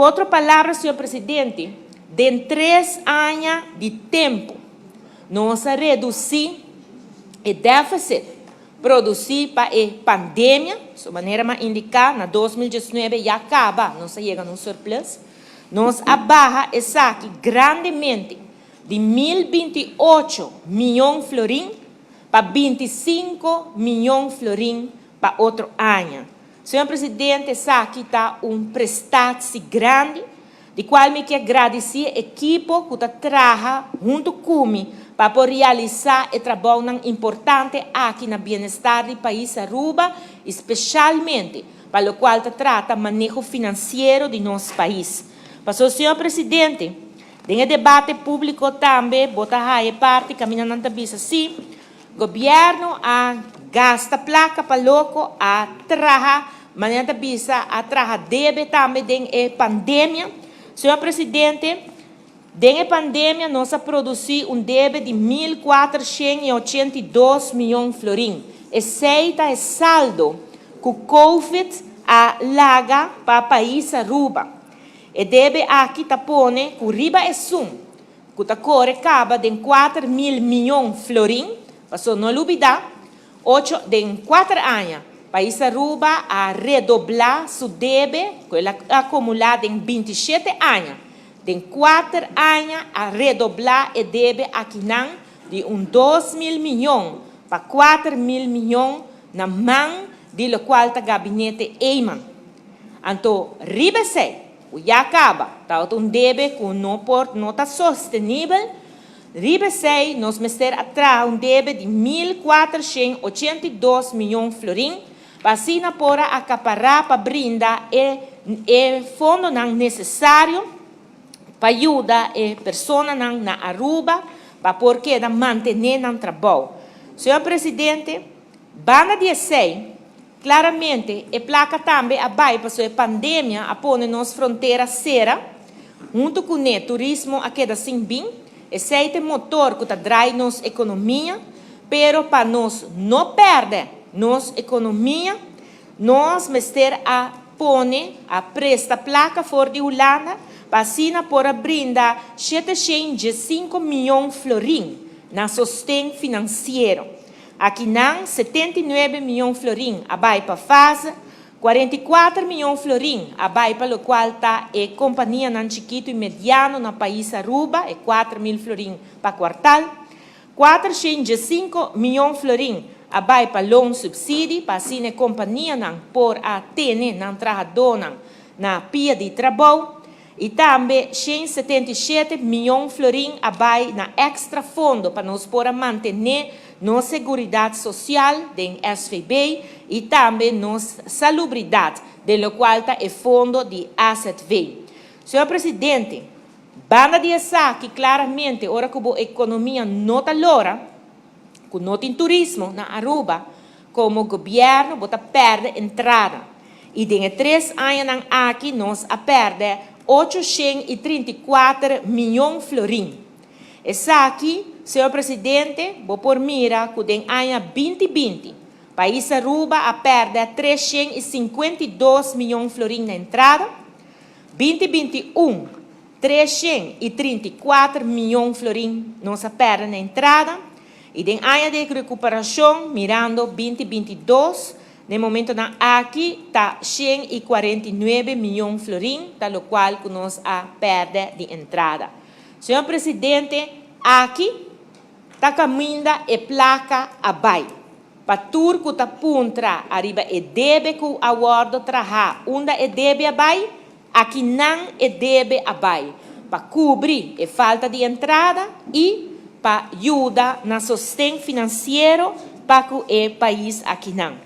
Ku otro palabra, señor presidente, den 3 aña di tempu, nos a redusí e défisit produsí pa e pandemia, su manera m'a indiká, na 2019 ya kaba, nos a yega na un surplus, nos a baha esaki grandemente di 1028 mion florin pa 25 mion florin pa otro aña. Señor presidente, esaki ta un prestatie grandi, di kual mi ke gradisí e ekipo ku ta traha huntu ku mi pa por realisá e trabou importante aki na bienestar di pais Aruba, espesialmente pa loke ta trata maneho finansiero di nos pais. Paso, señor presidente, den debate públiko tambe, bo ta haya parti, kaminda nan ta bisa, si, gobièrnu a gasta plaka pa loko, a traha, manera ta bisa, a traha debe tambe den e pandemia. Señor presidente, den e pandemia nos a produsí un debe di 1.482 mion florin. Esei ta e saldo ku COVID a laga pa pais Aruba. E debe aki ta pone ku riba esun, ku ta kore kaba den 4 mil mion florin, paso no lubidá, 8, den 4 aña, pais Aruba a redoblá su debe, ku el a akumulá den 27 aña. Den 4 aña a redoblá e debe akinan di un 2 mil mion pa 4 mil mion na man di loke ta gabinete Eman. Anto, riba esei, ya kaba, ta un debe ku no por no ta sostenibel. Riba esei, nos mester a traha un debe di 1.482 mion florin, pa asina por a akapará pa brinda e fondonan nesesario pa yuda e personanan na Aruba pa por keda mantené nan trabou. Señor presidente, banda di esei, klaramente e plaka tambe a bai paso e pandemia a pone nos frontera sera, huntu ku e turismo a keda sin bin, esei ta e motor ku ta drai nos ekonomia, pero pa nos no pèrdè nos ekonomia, nos mester a pone a presta plaka for di Hulanda pa asina por a brinda 705 mion florin na sosten finansiero. Akinan 79 mion florin a bai pa fase, 44 mion florin a bai pa loke ta e kompanianan chikitu i mediano na pais Aruba, e 4 mil florin pa kuartal, 405 mion florin a bai pa loonsubsidie, pa asina kompanianan por a tene nan trahadónan na pia di trabou, i tambe 177 mion florin a bai na extra fondo pa nos por mantené nos seguridat sosial den SVB i tambe nos salubridat, den loke ta e fondo di AZV. Señor presidente, banda di esaki klaramente, ora ku e ekonomia no ta lora, ku no tin turismo na Aruba, komo gobièrnu, bo ta pèrdè entrada. I den 3 añanan aki nos a pèrdè 834 mion florin. Esaki, señor presidente, bo por mira ku den aña 2020, pais Aruba a pèrdè 352 mion florin na entrada, 2021, 334 mion florin nos a pèrdè na entrada, i den aña di rekuperashon, mirando 2022, na momentonan aki ta 149 mion florin, ta loke ku nos a pèrdè di entrada. Señor presidente, aki ta kaminda e plaka a bai. Pa tur ku ta puntra ariba e debe ku a wòrdu trahá, unda e debe a bai, akinan e debe a bai. Pa kubri e falta di entrada i pa yuda na sosten finansiero pa e pais akinan.